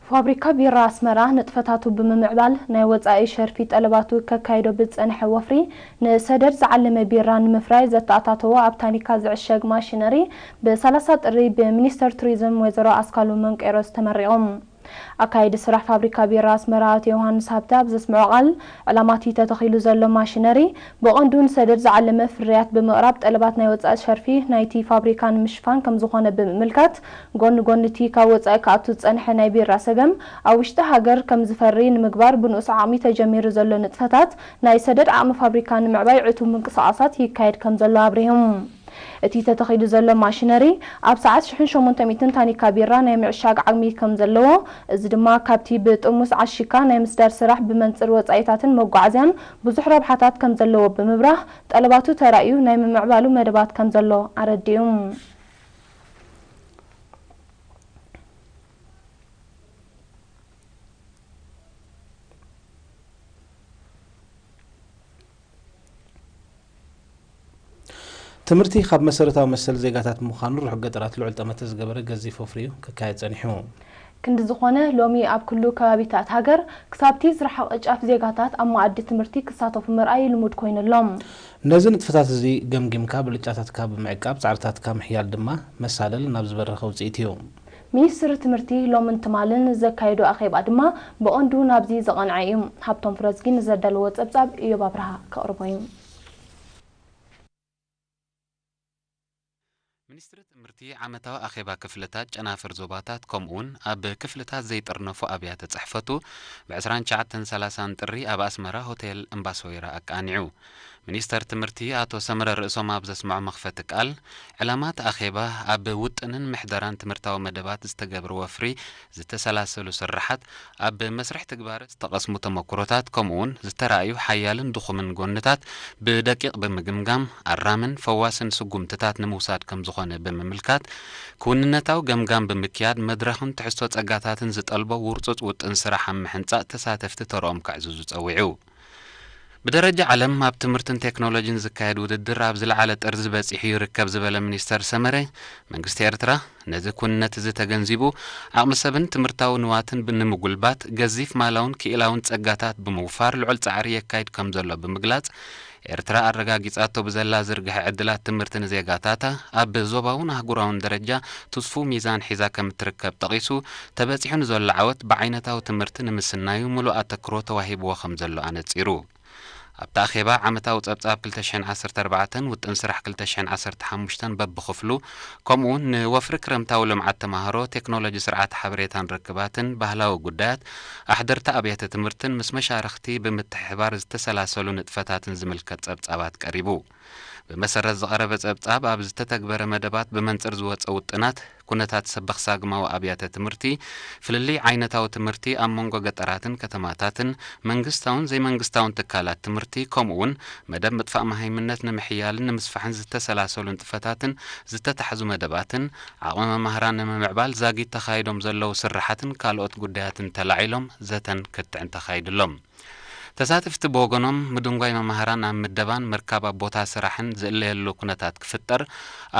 ፋብሪካ ቢራ ኣስመራ ንጥፈታቱ ብምምዕባል ናይ ወጻኢ ሸርፊ ጠለባቱ ከካይዶ ብዝጸንሐ ወፍሪ ንሰደድ ዝዓለመ ቢራ ንምፍራይ ዘተኣታተዎ ኣብ ታኒካ ዝዕሸግ ማሽነሪ ብ30 ጥሪ ብሚኒስተር ቱሪዝም ወይዘሮ ኣስካሉ መንቄሮስ ተመሪቑ። ኣካየዲ ስራሕ ፋብሪካ ቢራ ኣስመራ ኣቶ ዮሃንስ ሃብተ ኣብ ዘስምዖ ቃል፣ ዕላማ እቲ ተተኺሉ ዘሎ ማሽነሪ ብቐንዱ ንሰደድ ዝዓለመ ፍርያት ብምቕራብ ጠለባት ናይ ወጻኢ ሸርፊ ናይቲ ፋብሪካ ንምሽፋን ከምዝኾነ ብምምልካት፣ ጎኒ ጎኒ እቲ ካብ ወጻኢ ክኣቱ ዝጸንሐ ናይ ቢራ ሰገም ኣብ ውሽጢ ሃገር ከምዝፈሪ ንምግባር ብንኡስ ዓቕሚ ተጀሚሩ ዘሎ ንጥፈታት ናይ ሰደድ ዓቕሚ ፋብሪካ ንምዕባይ ዕቱብ ምንቅስቓሳት ይካየድ ከምዘሎ ኣብሪሆም። እቲ ተተኺሉ ዘሎ ማሽነሪ ኣብ ሰዓት ሽሕን ሸሞንተ ሚእትን ታኒካ ቢራ ናይ ምዕሻግ ዓቕሚ ከም ዘለዎ፣ እዚ ድማ ካብቲ ብጥርሙስ ዓሺካ ናይ ምስዳድ ስራሕ ብመንጽር ወጻኢታትን መጓዓዝያን ብዙሕ ረብሓታት ከም ዘለዎ ብምብራህ፣ ጠለባቱ ተራእዩ ናይ ምምዕባሉ መደባት ከም ዘሎ ኣረዲኡ። ትምህርቲ ካብ መሰረታዊ መሰል ዜጋታት ብምዃኑ፣ ርሑቕ ገጠራት ልዑል ጠመተ ዝገበረ ገዚፍ ወፍሪ እዩ ክካየድ ጸኒሑ። ክንዲ ዝኾነ፣ ሎሚ ኣብ ኩሉ ከባቢታት ሃገር ክሳብቲ ዝረሓቐ ጫፍ ዜጋታት ኣብ መኣዲ ትምህርቲ ክሳተፉ ምርኣይ ልሙድ ኮይኑ ኣሎ። ነዚ ንጥፈታት እዚ ገምጊምካ ብልጫታትካ ብምዕቃብ ጻዕርታትካ ምሕያል ድማ መሳለል ናብ ዝበረኸ ውጽኢት እዩ። ሚኒስትሪ ትምህርቲ ሎምን ትማልን ዘካየዶ ኣኼባ ድማ ብቐንዱ ናብዚ ዘቐንዐ እዩ። ሃብቶም ፍረዝጊ ንዘዳለዎ ጸብጻብ እዮብ ኣብርሃ ከቕርቦ እዩ። ሚኒስትሪ ትምህርቲ ዓመታዊ ኣኼባ ክፍልታት ጨናፍር ዞባታት ከምኡውን ኣብ ክፍልታት ዘይጥርነፉ ኣብያተ ጽሕፈቱ ብ29ን 30ን ጥሪ ኣብ ኣስመራ ሆቴል እምባሶይራ ኣቃኒዑ። ሚኒስተር ትምህርቲ ኣቶ ሰመረ ርእሶም ኣብ ዘስምዖ መኽፈቲ ቃል፣ ዕላማ እቲ ኣኼባ ኣብ ውጥንን ምሕደራን ትምህርታዊ መደባት ዝተገብረ ወፍሪ ዝተሰላሰሉ ስርሓት፣ ኣብ መስርሕ ትግባረ ዝተቐስሙ ተመኩሮታት ከምኡውን ዝተራእዩ ሓያልን ድኹምን ጎንታት ብደቂቕ ብምግምጋም ኣራምን ፈዋስን ስጉምትታት ንምውሳድ ከምዝኾነ ብምምልካት፣ ክውንነታዊ ገምጋም ብምክያድ መድረኽን ትሕዝቶ ጸጋታትን ዝጠልቦ ውርጹጽ ውጥን ስራሕ ኣብ ምሕንጻእ ተሳተፍቲ ተርኦም ከዕዝዙ ጸዊዑ። ብደረጃ ዓለም ኣብ ትምህርትን ቴክኖሎጂን ዝካየድ ውድድር ኣብ ዝለዓለ ጥርዚ በጺሑ ይርከብ ዝበለ ሚኒስተር ሰመረ፣ መንግስቲ ኤርትራ ነዚ ኩንነት እዚ ተገንዚቡ ዓቕሚ ሰብን ትምህርታዊ ንዋትን ብምጉልባት ገዚፍ ማላውን ክኢላውን ጸጋታት ብምውፋር ልዑል ጻዕሪ የካይድ ከም ዘሎ ብምግላጽ፣ ኤርትራ ኣረጋጊጻቶ ብዘላ ዝርግሐ ዕድላት ትምህርቲ ንዜጋታታ ኣብ ዞባውን ኣህጉራውን ደረጃ ትስፉው ሚዛን ሒዛ ከም እትርከብ ጠቒሱ፣ ተበጺሑ ንዘሎ ዓወት ብዓይነታዊ ትምህርቲ ንምስናዩ ምሉእ ኣተክሮ ተዋሂብዎ ከም ዘሎ ኣነጺሩ። ኣብቲ ኣኼባ ዓመታዊ ጸብጻብ ክልተ ሽሕን ዓሰርተ ኣርባዕተን ውጥን ስራሕ ክልተ ሽሕን ዓሰርተ ሓሙሽተን በብኽፍሉ፣ ከምኡውን ንወፍሪ ክረምታዊ ልምዓት ተማሃሮ፣ ቴክኖሎጂ ስርዓተ ሓበሬታን ርክባትን፣ ባህላዊ ጉዳያት፣ ኣሕደርቲ ኣብያተ ትምህርትን ምስ መሻርኽቲ ብምትሕብባር ዝተሰላሰሉ ንጥፈታትን ዝምልከት ጸብጻባት ቀሪቡ። ብመሰረት ዝቐረበ ጸብጻብ፣ ኣብ ዝተተግበረ መደባት ብመንጽር ዝወጸ ውጥናት፣ ኩነታት ሰበኽሳግማዊ ኣብያተ ትምህርቲ፣ ፍልልይ ዓይነታዊ ትምህርቲ ኣብ መንጎ ገጠራትን ከተማታትን፣ መንግስታውን ዘይመንግስታውን ትካላት ትምህርቲ፣ ከምኡውን መደብ ምጥፋእ መሃይምነት ንምሕያልን ንምስፋሕን ዝተሰላሰሉ ንጥፈታትን ዝተታሕዙ መደባትን፣ ዓቕሚ መማህራን ንምምዕባል ዛጊት ተኻይዶም ዘለዉ ስርሓትን ካልኦት ጉዳያትን ተላዒሎም ዘተን ክትዕን ተኻይድሎም። ተሳተፍቲ ብወገኖም፣ ምድንጓይ መማህራን ኣብ ምደባን ምርካብ ኣብ ቦታ ስራሕን ዝእለየሉ ኩነታት ክፍጠር፣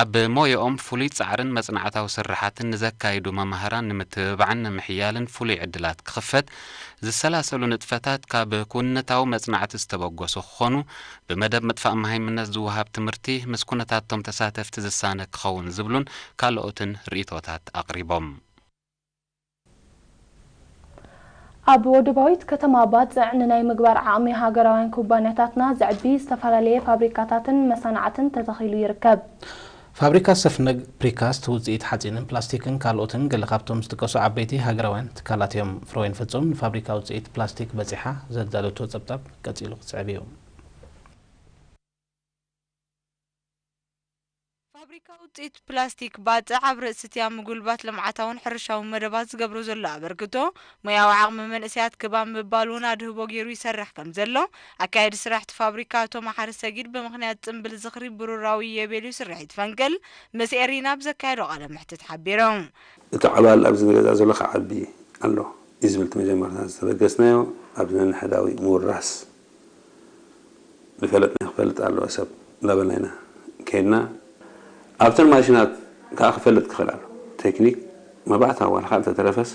ኣብ ሞያኦም ፍሉይ ጻዕርን መጽናዕታዊ ስርሓትን ንዘካይዱ መማህራን ንምትብባዕን ንምሕያልን ፍሉይ ዕድላት ክኽፈት ዝሰላሰሉ ንጥፈታት ካብ ክውንነታዊ መጽናዕቲ ዝተበገሱ ክኾኑ፣ ብመደብ ምጥፋእ መሃይምነት ዝወሃብ ትምህርቲ ምስ ኩነታቶም ተሳተፍቲ ዝሳነ ክኸውን ዝብሉን ካልኦትን ርእይቶታት ኣቕሪቦም። ኣብ ወደባዊት ከተማ ባጽዕ ንናይ ምግባር ዓቕሚ ሃገራውያን ኩባንያታትና ዘዕቢ ዝተፈላለየ ፋብሪካታትን መሰናዕትን ተተኺሉ ይርከብ። ፋብሪካ ሰፍነግ ፕሪካስት ውጽኢት ሓጺንን ፕላስቲክን ካልኦትን ገለ ካብቶም ዝጥቀሱ ዓበይቲ ሃገራውያን ትካላት እዮም። ፍረወይን ፍጹም ንፋብሪካ ውጽኢት ፕላስቲክ በጺሓ ዘዳለቶ ጸብጻብ ቀጺሉ ክስዕብ እዩ። ፋብሪካ ውፅኢት ፕላስቲክ ባፅዕ ኣብ ርእሲ እቲ ኣብ ምጉልባት ልምዓታውን ሕርሻውን መደባት ዝገብሮ ዘሎ ኣበርክቶ፣ ሞያዊ ዓቕሚ መንእሰያት ክብ ኣብ ምባል እውን ኣድህቦ ገይሩ ይሰርሕ ከም ዘሎ ኣካየዲ ስራሕቲ ፋብሪካ ኣቶ መሓሪ ሰጊድ ብምኽንያት ፅምብል ዝኽሪ ብሩራዊ ኢዮቤልዩ ስርሒት ፈንቅል ምስ ኤሪና ኣብ ዘካየዶ ቃለ መሕትት ሓቢሮም። እቲ ዓባል ኣብዚ ገዛ ዘሎ ክዓቢ ኣሎ እዩ ዝብል እቲ መጀመርታ ዝተበገስናዮ። ኣብዚ ነንሕዳዊ ምውራስ ዝፈለጥናዮ ክፈልጥ ኣለዎ ሰብ እንዳበልና ኢና ከይድና። ኣብተን ማሽናት ከዓ ክፈልጥ ክኽእል ኣሎ። ቴክኒክ መባእታዊ ዋላ ከዓ እንተተረፈስ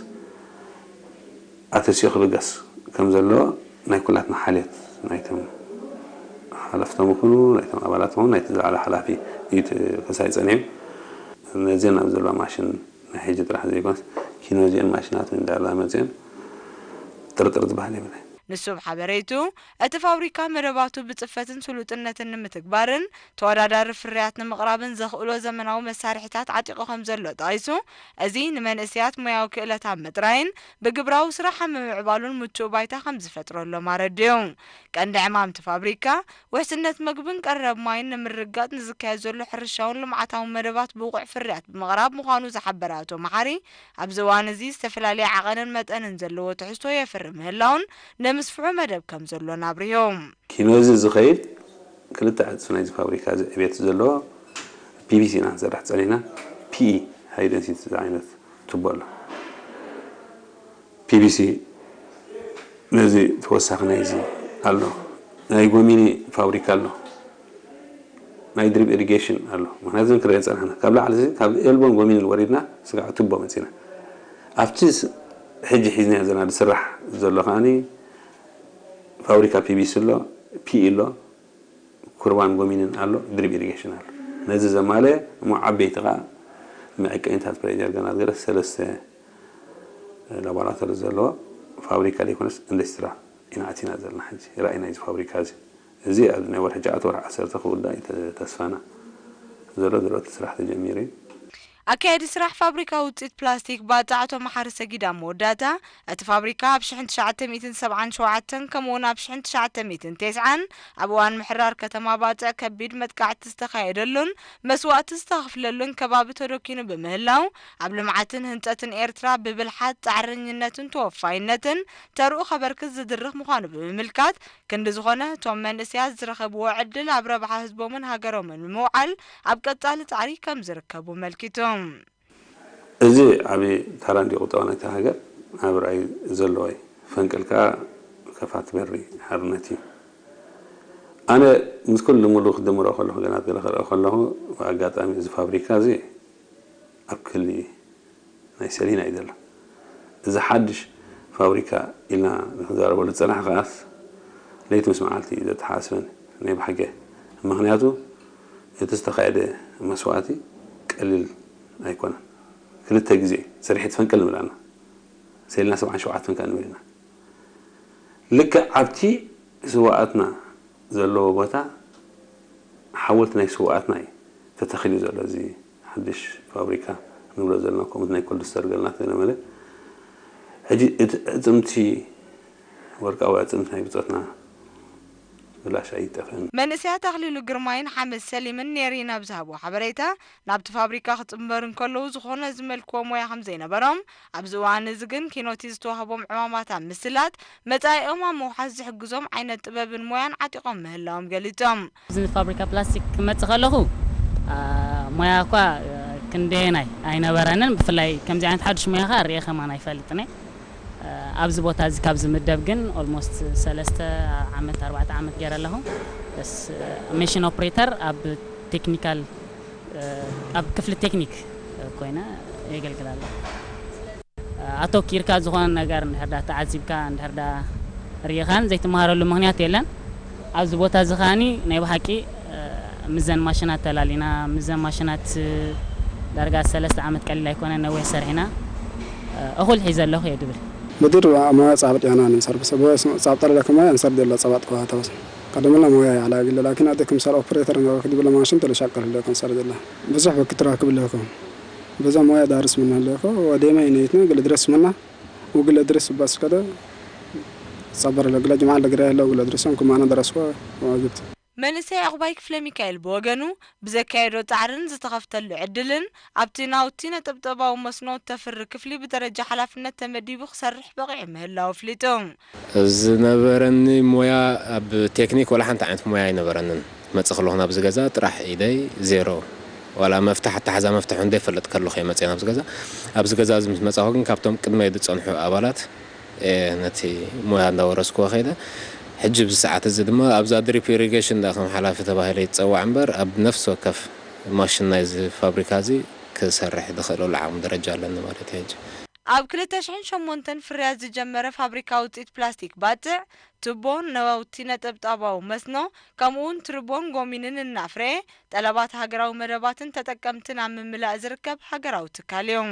ኣተሲኡ ክብገስ ከም ዘለዎ ናይ ኩላትና ሓልዮት፣ ናይቶም ሓለፍቶም ይኹኑ ናይቶም ኣባላት ይኹኑ ናይቲ ዝለዓለ ሓላፊ እዩ ት-፣ ክሳይ ጸኒሑ። ነዚአን ኣብ ዘለዋ ማሽን ናይ ሕጂ ጥራሕ ዘይኮነስ፣ ኪኖዚአን ማሽናት እንዳላ መጺአን ጥርጥር ዝበሃል የብለይን። ንሱ ብሓበሬቱ፣ እቲ ፋብሪካ መደባቱ ብጽፈትን ስሉጥነትን ንምትግባርን ተወዳዳሪ ፍርያት ንምቕራብን ዘኽእሎ ዘመናዊ መሳርሒታት ዓጢቑ ከም ዘሎ ጠቒሱ፣ እዚ ንመንእሰያት ሞያዊ ክእለት ኣብ ምጥራይን ብግብራዊ ስራሕ ኣብ ምምዕባሉን ምቹእ ባይታ ከም ዝፈጥረሎም ኣረዲኡ። ቀንዲ ዕማም እቲ ፋብሪካ፣ ውሕስነት መግብን ቀረብ ማይን ንምርግጋጽ ንዝካየድ ዘሎ ሕርሻውን ልምዓታውን መደባት ብቑዕ ፍርያት ብምቕራብ ምዃኑ ዝሓበረ ኣቶ መሓሪ፣ ኣብዚ እዋን እዚ ዝተፈላለየ ዓቐንን መጠንን ዘለዎ ትሕዝቶ የፍሪ ምህላውን ንምስፍሑ መደብ ከም ዘሎን ኣብሪሁ። ኪኖዚ ዝኸይድ ክልተ ዕጽፊ ናይዚ ፋብሪካ እዚ ዕቤት ዘለዎ ፒ ቪ ሲ ኢና ክንሰርሕ ጸኒሕና። ፒ ኢ፣ ሃይ ደንሲቲ ዝዓይነት ቱቦ ኣሎ። ፒ ቪ ሲ ነዚ ተወሳኺ ናይዚ ኣሎ። ናይ ጎሚኒ ፋብሪካ ኣሎ። ናይ ድሪፕ ኢሪጌሽን ኣሎ። ምኽንያቱ እዞም ክረአ ጸናሕና። ካብ ላዕሊ እዚ፣ ካብ ኤልቦን ጎሚኒን ወሪድና ስጋዕ ቱቦ መጺና። ኣብቲ ስ-፣ ሕጂ ሒዝናዮ ዘለና ዝስራሕ ዘሎ ከኣኒ ፋብሪካ ፒ ቪ ሲ ኣሎ፣ ፒ ኢ ኣሎ፣ ኩርባን ጎሚንን ኣሎ፣ ድሪፕ ኢሪጌሽን ኣሎ። ነዚ ዘማለአ እሞ ዓበይቲ ከኣ መዐቀኒታት ፕሬጀር ገና ገለ ሰለስተ ላቦራቶሪ ዘለዎ ፋብሪካ ዘይኮነስ ኢንዱስትራ ኢና ኣቲና ዘለና። ሕጂ ራእይ ናይዚ ፋብሪካ እዚ፣ እዚ ኣብ ናይ ወርሒ ትሽዓተ ወርሒ ዓሰርተ ክውዳእ እዩ ተ-፣ ተስፋና። ዘሎ ዘሎ እቲ ስራሕ ተጀሚሩ እዩ። ኣካያዲ ስራሕ ፋብሪካ ውፅኢት ፕላስቲክ ባጽዕ ኣቶ መሓሪ ሰጊድ ኣብ መወዳእታ፣ እቲ ፋብሪካ ኣብ ሽሕን ትሽዓተ ሚእትን ሰብዓን ሸውዓተን ከምኡውን ኣብ ሽሕን ትሽዓተ ሚእትን ተስዓን ኣብ እዋን ምሕራር ከተማ ባጽዕ ከቢድ መጥቃዕቲ ዝተኻየደሉን መስዋእቲ ዝተኸፍለሉን ከባቢ ተደኪኑ ብምህላው፣ ኣብ ልምዓትን ህንጸትን ኤርትራ ብብልሓት፣ ጻዕረኝነትን ተወፋይነትን ተርኡ ከበርክት ዝድርኽ ምዃኑ ብምምልካት፣ ክንዲ ዝኾነ እቶም መንእሰያት ዝረኸብዎ ዕድል ኣብ ረብሓ ህዝቦምን ሃገሮምን ንምውዓል ኣብ ቀጻሊ ጻዕሪ ከም ዝርከቡ ኣመልኪቱ። እዚ ዓቢ ታራ እንዲ ቁጠባ ናይታ ሃገር ኣብ ራእይ ዘለዎ እዩ። ፈንቅልካ ከፋት በሪ ሓርነት እዩ። ኣነ ምስ ኩሉ ሙሉ ክድምሮ ከለኹ፣ ገና ገለ ክርኢ ከለኹ፣ ብኣጋጣሚ እዚ ፋብሪካ እዚ ኣብ ክሊ ናይ ሰሊና እዩ ዘሎ። እዚ ሓድሽ ፋብሪካ ኢልና ንክዛረበሉ ዝጸናሕ ከኣስ ለይቲ ምስ መዓልቲ እዩ ዘተሓሳስበኒ ናይ ብሓቂ። ምኽንያቱ እቲ ዝተኻየደ መስዋእቲ ቀሊል ኣይኮነን። ክልተ ግዜ ስርሒት ፈንቅል ንብል ኣና። ሰሊና ሰብዓን ሸውዓተን ከኣ ንብል ኢና። ልክዕ ኣብቲ ስውኣትና ዘለዎ ቦታ ሓወልቲ ናይ ስውኣትና እዩ ተተኺሉ ዘሎ። እዚ ሓድሽ ፋብሪካ ንብሎ ዘለና፣ ከምኡቲ ናይ ኮልድ ስቶር ገለና ተገለመለ። ሕጂ እቲ ኣዕጽምቲ፣ ወርቃዊ ኣዕጽምቲ ናይ ብጾትና ብላሽ ኣይጠፍእን። መንእሰያት ኣኽሊሉ ግርማይን ሓመድ ሰሊምን ኔሪን ኣብ ዝሃብዎ ሓበሬታ፣ ናብቲ ፋብሪካ ክጽንበሩ እንከለዉ ዝኾነ ዝመልክዎ ሞያ ከም ዘይነበሮም፣ ኣብዚ እዋን እዚ ግን ኪኖቲ ዝተዋህቦም ዕማማት ኣብ ምስላጥ፣ መጻኢኦም ኣብ ምውሓስ ዝሕግዞም ዓይነት ጥበብን ሞያን ዓጢቖም ምህላዎም ገሊጾም። ኣብዚ ፋብሪካ ፕላስቲክ ክመጽእ ከለኹ፣ ኣ፣ ሞያ እኳ፣ እ፣ ክንደየናይ ኣይነበረንን። ብፍላይ ከምዚ ዓይነት ሓድሽ ሞያ ኸኣ ርእየ ከማን ኣይፈልጥን እየ። እ፣ ኣብዚ ቦታ እዚ ካብ ዝምደብ ግን ኦልሞስት ሰለስተ ዓመት፣ ኣርባዕተ ዓመት ገይረ ኣለኹ። በስ፣ እ፣ ማሽን ኦፕሬተር ኣብ ቴክኒካል፣ እ፣ ኣብ ክፍሊ ቴክኒክ ኮይነ የገልግል ኣለኹ። ኣተኪርካ ዝኾነ ነገር እንድሕር ዳ ተዓዚብካ፣ እንድሕር ዳ ርኢኻን ዘይትመሃረሉ ምኽንያት የለን። ኣብዚ ቦታ እዚ ኸኣኒ ናይ ብሓቂ፣ እ፣ ምስዘን ማሽናት ተላሊና፣ ምስዘን ማሽናት፣ እ፣ ዳርጋ ሰለስተ ዓመት ቀሊል ኣይኮነን፣ ነዊሕ ሰሪሕና፣ እ፣ እኹል ሒዘ ኣለኹ እየ ድብል። ብድር ሞያ ጻብጥ ያና ንምሰር ብሰቦ ጻብጠር ለከ ሞያ እንሰር ደላ ጻባጥ ከዋተውስ ቀደምላ ሞያ ያላ ግለ ላኪን ኣደ ክምሰር ኦፕሬተር ነው ክድብለ ማሽን ተለሻቀር ለከ እንሰር ደላ ብዙሕ ወቅት ራክብ ለከ በዛ ሞያ ዳርስ ምን ለከ ወዴማ ይነይትና ግለ ድረስ ምና ወግለ ድረስ ባስከደ ጸበር ለግለ ጅማዓ ለግረ ያለው ግለ ድረስም ክማና ደረስኮ ዋጅብት። መንእሰይ ዕቑባይ ክፍለ ሚካኤል ብወገኑ፣ ብዘካየዶ ጻዕርን ዝተኸፍተሉ ዕድልን፣ ኣብቲ ናውቲ ነጠብጠባዊ መስኖ እተፍሪ ክፍሊ ብደረጃ ሓላፍነት ተመዲቡ ክሰርሕ በቒዑ ምህላው ኣፍሊጡ። ዝነበረኒ ሞያ፣ ኣብ ቴክኒክ ዋላ ሓንቲ ዓይነት ሞያ ኣይነበረንን። መጽእ ከለኹ ናብዚ ገዛ ጥራሕ ኢደይ ዜሮ። ዋላ መፍትሕ ኣተሓዛ መፍትሕ እንደ ይፈልጥ ከለኹ እየ መጽእ ናብዚ ገዛ። ኣብዚ ገዛ እዚ ምስ መጻኹ ግን ካብቶም ቅድመይ ዝጸንሑ ኣባላት እየ ነቲ ሞያ እንዳወረስኩዎ ከይደ። ሕጂ ኣብዚ ሰዓት እዚ ድማ ኣብዛ ድሪፕ ኢሪጌሽን ደኣ ከም ሓላፊ ተባሂለ ይጸዋዕ እምበር፣ ኣብ ነፍሲ ወከፍ ማሽን ናይዚ ፋብሪካ እዚ ክሰርሕ ዝኽእለሉ ዓቕሚ ደረጃ ኣለኒ ማለት እዩ ሕጂ። ኣብ ክልተ ሽሕን ሸሞንተን ፍርያት ዝጀመረ ፋብሪካ ውፅኢት ፕላስቲክ ባፅዕ፣ ቱቦ፣ ነወውቲ ነጠብጣባዊ መስኖ፣ ከምኡውን ትርቦን ጎሚንን እናፍረየ ጠለባት ሃገራዊ መደባትን ተጠቀምትን ኣብ ምምላእ ዝርከብ ሃገራዊ ትካል እዩ።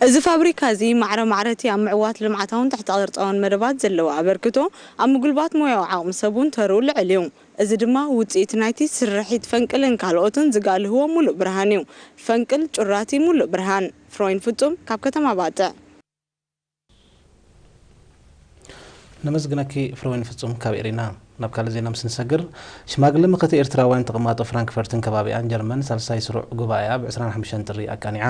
እዚ ፋብሪካ እዚ ማዕረ ማዕረቲ ኣብ ምዕዋት ልምዓታውን ትሕተ ቅርጻውን መደባት ዘለዎ ኣበርክቶ፣ ኣብ ምጉልባት ሞያዊ ዓቕሚ ሰቡን ተርኡ ልዕል እዩ። እዚ ድማ ውጽኢት ናይቲ ስርሒት ፈንቅልን ካልኦትን ዝጋልህዎ ሙሉእ ብርሃን እዩ። ፈንቅል ጩራቲ ሙሉእ ብርሃን። ፍሮይን ፍጹም ካብ ከተማ ባጽዕ። ነመስግነኪ ፍሮይን ፍጹም ካብ ኤሪና። ናብ ካልእ ዜና ምስ ንሰግር፣ ሽማግለ ምኽቲ ኤርትራውያን ተቐማጦ ፍራንክፈርትን ከባቢኣን ጀርመን ሳልሳይ ስሩዕ ጉባኤኣ ብ ዕስራን ሓሙሽተን ጥሪ ኣቃኒዓ።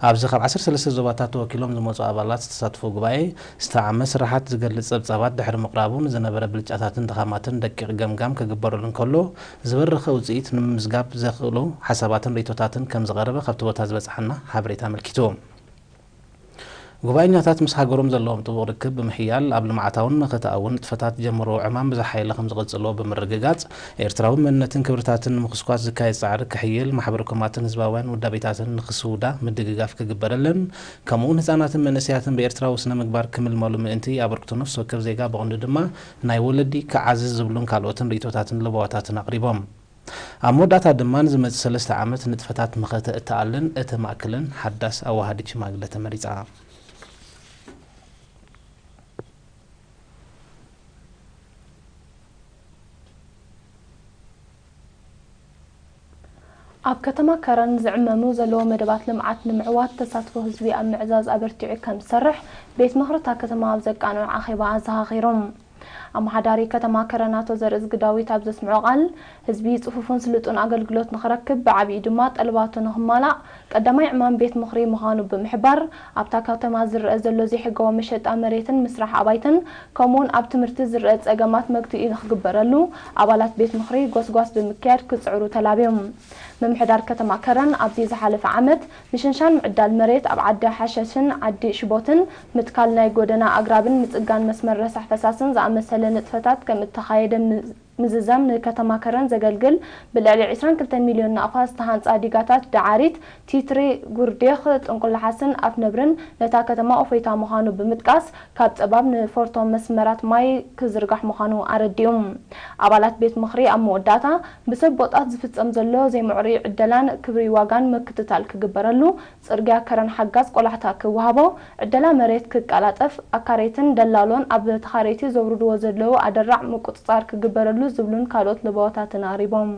ኣብዚ ካብ ዓሰርተ ሰለስተ ዞባታት ተወኪሎም ዝመጹ ኣባላት ዝተሳትፎ ጉባኤ፣ ዝተዓመ ስራሓት ዝገልጽ ጸብጻባት ድሕሪ ምቕራቡ ንዝነበረ ብልጫታትን ድኻማትን ደቂቕ ገምጋም ክግበረሉ እንከሎ፣ ዝበረኸ ውጽኢት ንምምዝጋብ ዘኽእሉ ሓሳባትን ርእይቶታትን ከም ዝቐረበ ካብቲ ቦታ ዝበጽሓና ሓበሬታ ኣመልኪቱ። ጉባኤኛታት ምስ ሃገሮም ዘለዎም ጥቡቕ ርክብ ብምሕያል ኣብ ልምዓታውን መኸተኣውን ንጥፈታት ዝጀመርዎ ዕማም ብዝሓየለ ከም ዝቕጽልዎ ብምርግጋጽ፣ ኤርትራዊ መንነትን ክብርታትን ንምኹስኳስ ዝካየድ ጻዕሪ ክሕይል፣ ማሕበረ ኮማትን ህዝባውያን ውዳቤታትን ንኽስውዳ ምድግጋፍ ክግበረለን፣ ከምኡውን ህጻናትን መንእሰያትን ብኤርትራዊ ስነ ምግባር ክምልመሉ ምእንቲ ኣበርክቶ ነፍሲ ወከፍ ዜጋ ብቐንዱ ድማ ናይ ወለዲ ክዓዝዝ ዝብሉን ካልኦትን ርእይቶታትን ለበዋታትን ኣቕሪቦም። ኣብ መወዳእታ ድማ ንዝመጽእ ሰለስተ ዓመት ንጥፈታት መኸተ እተኣልን እተማእክልን ሓዳስ ኣዋሃዲት ሽማግለ ተመሪጻ። ኣብ ከተማ ከረን ዝዕመሙ ዘለዉ መደባት ልምዓት ንምዕዋት ተሳትፎ ህዝቢ ኣብ ምዕዛዝ ኣበርቲዑ ከም ዝሰርሕ ቤት ምኽሪ እታ ከተማ ኣብ ዘቃንዑ ኣኼባ ኣዘኻኺሮም። ኣመሓዳሪ ከተማ ከረን ኣቶ ዘርእዝጊ ዳዊት ኣብ ዘስምዖ ቃል፣ ህዝቢ ጽፉፍን ስሉጥን ኣገልግሎት ንኽረክብ ብዓቢኡ ድማ ጠለባቱ ንኽማላእ ቀዳማይ ዕማም ቤት ምኽሪ ምዃኑ ብምሕባር፣ ኣብታ ከተማ ዝረኣ ዘሎ ዘይሕጋዊ መሸጣ መሬትን ምስራሕ ኣባይትን ከምኡውን ኣብ ትምህርቲ ዝረኣ ጸገማት መግትኢ ንኽግበረሉ ኣባላት ቤት ምኽሪ ጎስጓስ ብምክያድ ክጽዕሩ ተላብዮም። ምምሕዳር ከተማ ከረን ኣብዚ ዝሓለፈ ዓመት ምሽንሻን ምዕዳል መሬት ኣብ ዓዲ ሓሸሽን ዓዲ ሽቦትን ምትካል ናይ ጎደና ኣግራብን ምጽጋን መስመር ረሳሕ ፈሳስን ዝኣመሰለ ንጥፈታት ከም እተኻየደ ምዝዛም ንከተማ ከረን ዘገልግል ብልዕሊ ዕስራን ክልተን ሚልዮን ናቕፋ ዝተሃንጻ ዲጋታት ደዓሪት፣ ቲትሪ፣ ጉርዴኽ፣ ጥንቁላሓስን ኣፍነብርን ነታ ከተማ እፎይታ ምዃኑ ብምጥቃስ ካብ ጸባብ ንፎርቶ መስመራት ማይ ክዝርጋሕ ምዃኑ ኣረዲኡ። ኣባላት ቤት ምኽሪ ኣብ መወዳእታ ብሰቦጣት ዝፍጸም ዘሎ ዘይምዕሩይ ዕደላን ክብሪ ዋጋን ምክትታል ክግበረሉ፣ ጽርግያ ከረን ሓጋዝ ቆላሕታ ክወሃቦ፣ ዕደላ መሬት ክቀላጠፍ፣ ኣካረይትን ደላሎን ኣብ ተኻረይቲ ዘውርድዎ ዘለዉ ኣደራዕ ምቁጽጻር ክግበረሉ ዝብሉን ካልኦት ለበዋታትን ኣቕሪቦም።